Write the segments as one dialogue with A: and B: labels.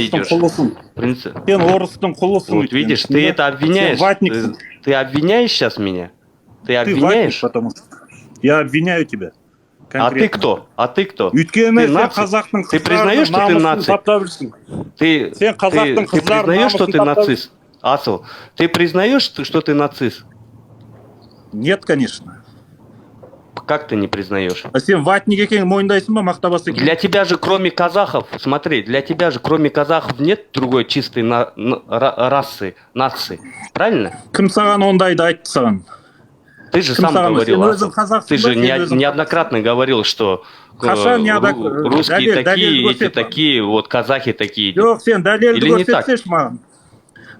A: идешь.
B: Құлысың.
A: Принцип.
B: Сен орыстың құлысың.
A: Вот видишь, ты это обвиняешь.
B: Сен ватниксің.
A: Ты обвиняешь сейчас меня? Ты
B: Ты ватник,
A: обвиняешь?
B: Потому что. Я обвиняю тебя.
A: А ты кто? А ты кто?
B: Өйткені
A: Ты
B: сен
A: нацик?
B: Қазақтың
A: Ты признаешь, что ты
B: намысын
A: нацик?
B: Таптап жүрсің.
A: Ты,
B: Сен қазақтың
A: ты
B: қыздарының
A: признаешь, что
B: намысын
A: ты
B: таптап.
A: Нацист? Асыл, ты признаешь, что ты нацист?
B: Нет, конечно.
A: Как ты не признаешь?
B: А сен ватник екенін мойындайсың ба, мақтабас екенін?
A: Для тебя же, кроме казахов, смотри, для тебя же, кроме казахов, нет другой чистой расы, нации. Правильно?
B: Кім саған ондайды айтты саған?
A: Ты же
B: Кім
A: сам
B: саған?
A: говорил,
B: Сен
A: Асыл.
B: өзің қазақсың
A: Ты
B: ба?
A: же
B: Сен өзің
A: неоднократно говорил, что
B: Қашан
A: русские
B: дәлел
A: такие, эти
B: көрсет маған.
A: Такие, вот казахи такие.
B: Жоқ, сен дәлелді
A: Или не так?
B: көрсетсеші маған.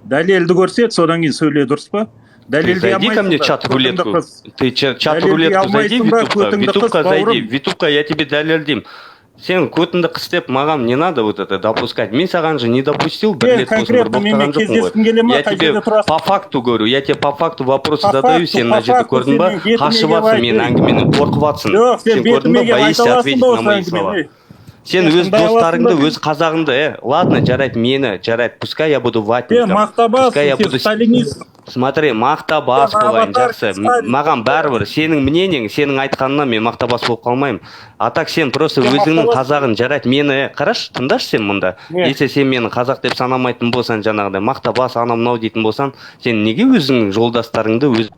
B: Дәлелді көрсет, содан кейін сөйле, дұрыс па?
A: Ты
B: Дәлелдей
A: зайди ко мне
B: алмайсың ба,
A: чат рулетку.
B: көтіңді қыс.
A: Ты чат
B: Дәлелдей
A: рулетку зайди,
B: алмайсың ба,
A: Витубка.
B: көтіңді қыс,
A: Витубка зайди.
B: Бауырым.
A: Витубка, я тебе дәлелдеймін. Сен көтіңді қыс деп маған не надо вот это допускать. Мен саған же не допустил, бір
B: Сен
A: рет болсын, бір
B: конкретно
A: боқтаған
B: менімен
A: жоқпын
B: кездескің
A: ғой.
B: келе ма?
A: Я
B: Қай
A: тебе
B: жерде тұрасың?
A: По факту говорю, я тебе по факту вопросы
B: По
A: задаю,
B: факту,
A: сен
B: по
A: мына жерде
B: факту
A: көрдің ба?
B: сен менің бетіме
A: Қашып
B: келіп
A: жатсың
B: айт,
A: менің
B: ей.
A: Әңгіменен қорқып жатсың.
B: Жоқ, сен
A: Сен көрдің ба,
B: бетіме келіп айта
A: боишься
B: аласың
A: ответить
B: ба
A: на
B: осы
A: мои слова.
B: әңгімені?
A: Сен
B: Сен
A: өз
B: тыңдай аласың
A: достарыңды,
B: ба?
A: Өз қазағыңды, ладно, жарайды, мені, жарайды, пускай я буду
B: Сен
A: ватником,
B: мақтабасың,
A: пускай я
B: сен
A: буду.
B: Сталинист.
A: Смотри, мақтабас
B: Сен
A: болайын,
B: аватар
A: жақсы.
B: Сталин.
A: Маған бәрібір, сенің мнениең, сенің айтқаныңнан мен мақтабас болып қалмаймын. А так сен просто
B: Сен
A: өзіңнің
B: мақтабас.
A: Қазағын, жарайды, мені, қарашы, тыңдашы сен мұнда.
B: Не?
A: Если сен мені қазақ деп санамайтын болсаң, жаңағыдай мақтабас, анау мынау дейтін болсаң, сен неге өзіңнің жолдастарыңды өз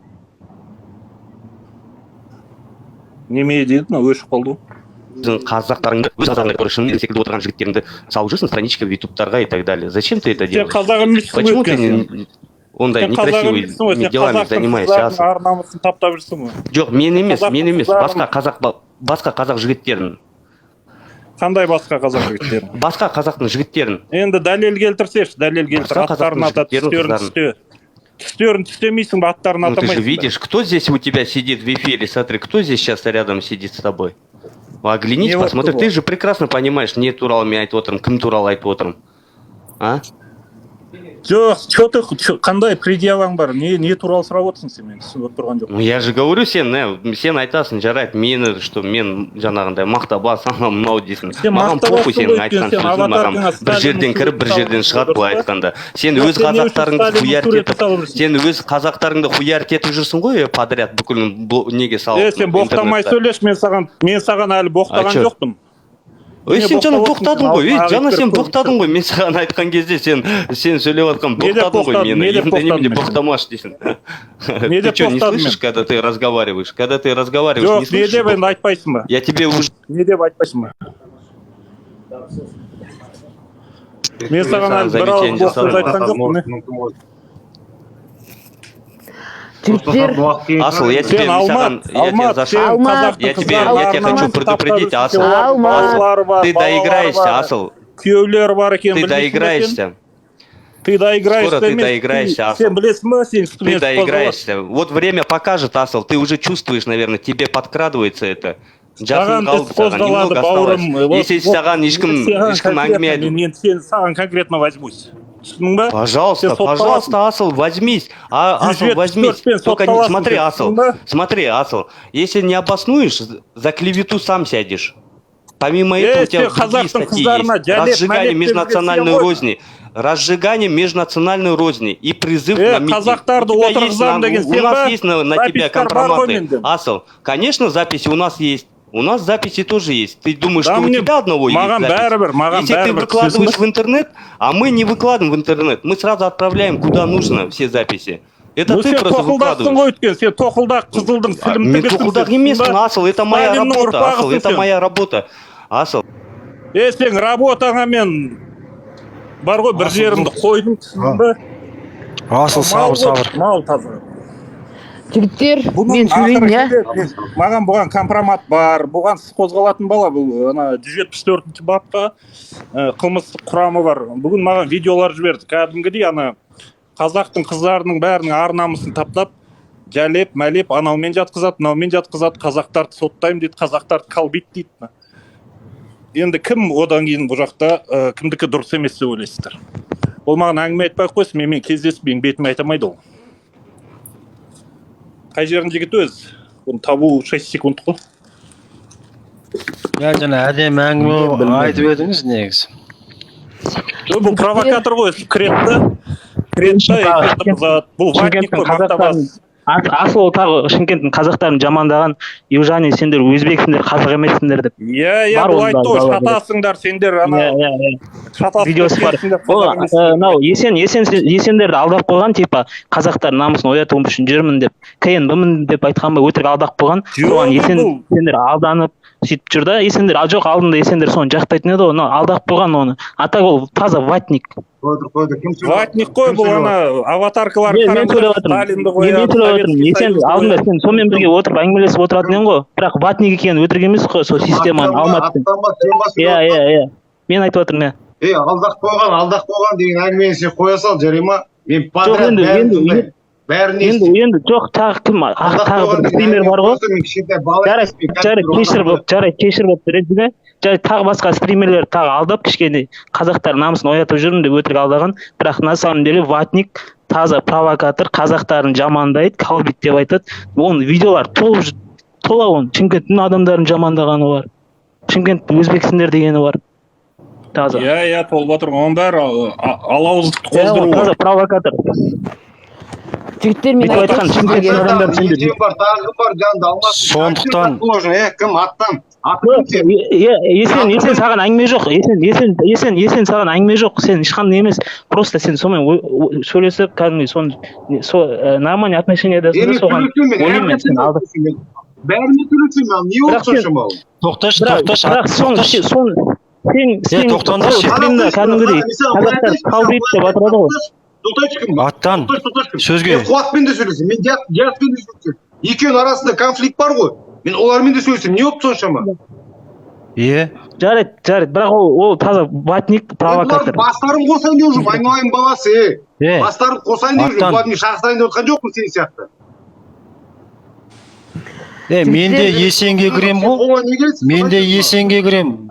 B: Неме дейді, мынау өшіп қалды ғой.
A: Өзің қазақтарыңды, өз қазағыңды, который шынымен секілді отырған жігіттеріңді салып жүрсің страничка в ютубтарға и так далее. Зачем ты это
B: Сен
A: делаешь?
B: қазақ емессің ғой
A: Почему ты
B: өйткені сен.
A: Ондай
B: Сен қазақ
A: некрасивый
B: емессің ғой, сен
A: делами
B: қазақтың
A: занимаешься,
B: қыздарының
A: Асыл?
B: ар намысын таптап жүрсің ғой.
A: Жоқ, мен емес,
B: Қазақтың
A: мен емес,
B: қыздарының-
A: басқа қазақ басқа қазақ жігіттерін.
B: Қандай басқа қазақ жігіттерін?
A: Басқа қазақтың жігіттерін.
B: Енді дәлел келтірсеші, дәлел келтір,
A: Басқа
B: аттарын
A: қазақтың
B: ата,
A: жігіттерін,
B: түстерін
A: қыздарын.
B: түсте. Түстерін түстемейсің ба, аттарын
A: Ну ты же
B: атамайсың ба?
A: Видишь, кто здесь у тебя сидит в эфире, смотри, кто здесь сейчас рядом сидит с тобой? Оглянись,
B: Не вот
A: посмотри,
B: того.
A: Ты же прекрасно понимаешь, не туралы мен айтып отырмын, кім туралы айтып отырмын. А?
B: Жоқ, че ты, қандай предъяваң бар? Не туралы сұрап отырсың сен, мен түсініп отырған жоқпын.
A: Ну я же говорю, сен, сен айтасың, жарайды, мені, что мен жаңағындай мақтабас, анау мынау дейсің.
B: Сен
A: Маған похуй
B: мақтабассың
A: сенің
B: ғой,
A: айтқан
B: өйткені сен
A: сөзің, маған
B: аватаркаңа
A: бір жерден
B: Сталиннің
A: кіріп, бір
B: суретін
A: жерден
B: салып
A: шығады былай
B: дұрыс па?
A: Айтқанда. Сен
B: Жоқ,
A: өз
B: сен не үшін
A: қазақтарыңды
B: Сталиннің
A: хуярить
B: суретін
A: етіп,
B: салып жүрсің?
A: Сен өз қазақтарыңды хуярить етіп жүрсің ғой, подряд бүкіл неге салып.
B: Е, сен боқтамай
A: Интернетте.
B: Сөйлеші, мен саған әлі боқтаған
A: А чё?
B: Жоқпын.
A: Ей,
B: Не
A: сен жаңа
B: боқтап
A: боқтадың
B: отырсың?
A: ғой, ей,
B: Ағып
A: жаңа сен
B: кіріп
A: боқтадың ғой, мен саған айтқан кезде сен сөйлеп жатқан
B: Не деп
A: боқтадың ғой
B: боқтадым,
A: мені.
B: не деп
A: Енді немене
B: боқтадым мен?
A: Боқтамашы дейсің.
B: Не
A: Ты
B: деп
A: что, не
B: боқтадым
A: слышишь,
B: мен?
A: когда ты разговариваешь? Когда ты разговариваешь, не
B: Жоқ, не
A: слышишь?
B: Деп енді айтпайсың ба?
A: Я тебе уже
B: Не деп айтпайсың ба? Мен саған әлі бір ауыз
A: замечание
B: боқ сөз
A: жасадым.
B: айтқан жоқпын. Е.
C: Жігіттер.
A: Асыл, я тебе
B: Сен Алмат,
A: саған, я тебе
B: Алмат,
A: зашел.
B: сен
C: Алмат.
B: қазақтың
A: Я тебе
B: қыздарының
A: хочу
B: намысын
A: предупредить,
B: таптап
A: Асыл.
B: жүрсің, олардың
C: Алмат.
B: балалары бар,
A: Ты
B: балалары
A: доиграешься,
B: бар,
A: Асыл.
B: Күйеулері бар екенін
A: Ты
B: білмейсің ба сен?
A: доиграешься.
B: Ты доиграешься
A: Скоро ты
B: емес,
A: доиграешься,
B: ты-
A: Асыл.
B: Сен білесің ба, сен
A: Ты
B: үстіңе
A: доиграешься. Вот время покажет, Асыл. Ты уже чувствуешь, наверное, тебе подкрадывается это. Жақын
B: Саған
A: қалды
B: іс
A: саған,
B: қозғалады,
A: немного
B: бауырым.
A: осталось.
B: Вот-
A: Если
B: вот
A: саған ешкім
B: саған
A: ешкім
B: конкретно,
A: әңгіме
B: мен сен саған конкретно возьмусь. Түсіндің ба?
A: Пожалуйста,
B: Сен сотталасың.
A: Пожалуйста, Асыл, возьмись. А, Асыл, возьмись.
B: 174-пен
A: Только не
B: сотталасың
A: смотри,
B: сен,
A: Асыл,
B: түсіндің ба?
A: Смотри, Асыл, если не обоснуешь, за клевету сам сядешь. Помимо
B: Э,
A: этого, у тебя
B: сен
A: другие
B: қазақтың
A: статьи
B: қыздарына
A: есть.
B: жәлеп,
A: Разжигание
B: мәлеп деп
A: межнациональной
B: жүрген сен ғой.
A: розни. Разжигание межнациональной розни и призыв
B: Э,
A: на митинг.
B: қазақтарды
A: У тебя есть
B: отырғызамын деген
A: у
B: сен
A: нас
B: ба?
A: есть на тебя
B: Записьтар бар ғой
A: компроматы.
B: менде.
A: Асыл, конечно, записи у нас есть. У нас записи тоже есть. Ты думаешь,
B: Да
A: что у
B: мне-
A: тебя одного есть
B: маған
A: запись?
B: Бәрібір, маған
A: Если ты
B: бәрібір,
A: выкладываешь
B: түсінесің
A: в интернет, а мы не выкладываем в интернет, мы сразу отправляем куда нужно все записи. Это
B: Ну
A: ты
B: сен
A: просто
B: тоқылдақсың
A: выкладываешь.
B: Ғой өйткені сен тоқылдақ қызылдың
A: А, мен
B: сілімтігісің
A: тоқылдақ
B: сен,
A: емеспін,
B: түсіндің ба?
A: Асыл, это моя
B: Сталиннің
A: работа, Асыл,
B: ұрпағысың
A: это
B: сен.
A: Моя работа. Асыл,
B: Е, сен работаңа мен бар ғой бір
D: Асыл,
B: жерімді қойдым, түсіндің ба?
D: Асыл,
B: Мал
D: сабыр,
B: ғой,
D: сабыр.
B: мал таза.
C: Жігіттер,
B: Бұның
C: мен сөйлейін,
B: ақыры
C: иә.
B: келеді. Маған бұған компромат бар, бұған іс қозғалатын бала бұл ана 174 бапқа қылмыстық құрамы бар. Бүгін маған видеолар жіберді, кәдімгідей ана қазақтың қыздарының бәрінің ар намысын таптап, жәлеп мәлеп, анаумен жатқызады, мынаумен жатқызады, қазақтарды соттаймын дейді, қазақтарды калбит дейді. Енді кім одан кейін бұл жақта кімдікі дұрыс емес деп ойлайсыздар? Ол маған әңгіме айтпай ақ қойсын, менімен кездесіп, менің бетіме айта алмайды. Ол қай жердің жігіті өзі, оны табу 6 секунд қой.
D: Иә, жаңа әдемі әңгіме
E: Білмедім.
D: Айтып едіңіз негізі.
B: Жоқ, бұл провокатор ғой, кіреді да, кіреді да, эфирді бұзады. Бұл ватник
D: Шымкенттің
B: қой,
D: қазақтарын
B: мақтабас.
D: Асыл тағы Шымкенттің қазақтарын жамандаған: «Южане, сендер өзбексіңдер, қазақ емессіңдер», — деп.
B: Иә,
D: Бар
B: бұл
D: онда,
B: айтты ғой,
D: бала.
B: шатасыңдар сендер, ана
D: Иә.
B: шатасып
D: Видеосы бар.
B: кеткенсіңдер,
D: Ол
B: қазақ емессіңдер.
D: Мынау Есен, есендерді алдап қойған, типа қазақтар намысын ояту үшін жүрмін деп, КНБ-мін деп айтқан ба, өтірік алдап қойған.
B: Жоқ,
D: Соған Есен
B: бұл-
D: сендер алданып сөйтіп жүр да Есендер. А жоқ, алдында Есендер соны жақтайтын еді ғой, мынау алдап қойған оны. А так ол таза ватник.
E: Қойды, қойды, кім сөйлеп
B: Ватник қой
E: кім
B: бұл.
E: сөйлеп
B: Ана аватаркалар,
D: Мен сөйлеп
B: қараңдар,
D: жатырмын.
B: Сталинді
D: Мен
B: қояды,
D: сөйлеп жатырмын.
B: Советский
D: Есен,
B: Союзды
D: алдында
B: қояды.
D: сен сонымен бірге отырып, әңгімелесіп отыратын едің ғой, бірақ ватник екені өтірік емес қой, сол системаны Алматының.
E: Аттанба, сен ба сөйлеп?
D: Иә, мен айтып жатырмын, иә.
E: Ей, алдақ қойған, алдақ қойған деген әңгімені сен қоя сал, жарай ма? Мен
D: Жоқ,
E: подряд бәрін тыңдаймын, бәрін
D: енді
E: естимін.
D: Енді жоқ, тағы кім?
E: Алдақ
D: Тағы
E: қойған
D: бір
E: деген
D: стример
E: әңгімені
D: бар ғой.
E: қойса, мен кішкентай бала
D: Жарайды,
E: емеспін,
D: жарайды,
E: компьютер
D: кешір
E: ойнап.
D: болып, жарайды, кешір болып, ренжіме. Жарайды, тағы басқа стримерлер тағы алдап, кішкене қазақтар намысын оятып жүрмін деп өтірік алдаған, бірақ на самом деле ватник, таза провокатор, қазақтарын жамандайды, калбит деп айтады. Оның видеолары толып тола. Оның Шымкенттің адамдарын жамандағаны бар, Шымкент өзбексіңдер дегені бар таза.
B: Иә, толып отыр. Оның бәрі алауыздықты
D: Иә, ол
B: қоздыру
D: таза
B: ғой.
D: провокатор.
C: Жігіттер, мен
D: Бүйтіп айтқан
C: айтайыншы
D: Шымкенттің
C: сіздерге.
D: адамдары сендер
E: Ертең бар, тағы кім бар жанында, Алмас?
F: Сондықтан-
E: Е, кім аттан, аттан сен.
D: Иә, Есен, саған әңгіме жоқ. Есен, Есен, Есен, Есен, саған әңгіме жоқ, сен ешқандай емес, просто сен сонымен сөйлесіп, кәдімгідей соны сол нормальный отношениядасың да,
E: Мен
D: соған
E: сөйлесемін, мен
D: ойлаймын мен сен алдап
E: сөйлесемін, мен бәрімен сөйлесемін, ал не
D: Бірақ
E: болды соншама ол?
F: Тоқташы,
D: бірақ
F: тоқташы,
D: бірақ соны
F: тоқташы.
D: соны сен сен
F: Тоқтаңдаршы.
D: сол стримда кәдімгідей қазақтар қалбиып деп атырады ғой.
E: Тоқташы, кім?
F: Аттан.
E: Тоқташы, тоқташы, кім?
F: Сөзге.
E: Мен Қуатпен де сөйлесемін, мен Диаспен де сөйлесемін, екеуінің арасында конфликт бар ғой, мен олармен де сөйлесемін, не болды соншама?
F: Иә.
D: Жарайды, бірақ ол таза ватник, провокатор.
E: Бұлардың бастарын қосайын деп жүрмін, айналайын баласы, е.
F: Е,
E: Бастарын қосайын деп жүрмін.
F: Аттан.
E: Бұларды мен шақыртайын деп отқан жоқпын сен сияқты.
F: Е, мен де Есенге кірем ғой.
E: Қолыңа не келсін?
F: Мен де Есенге кірем.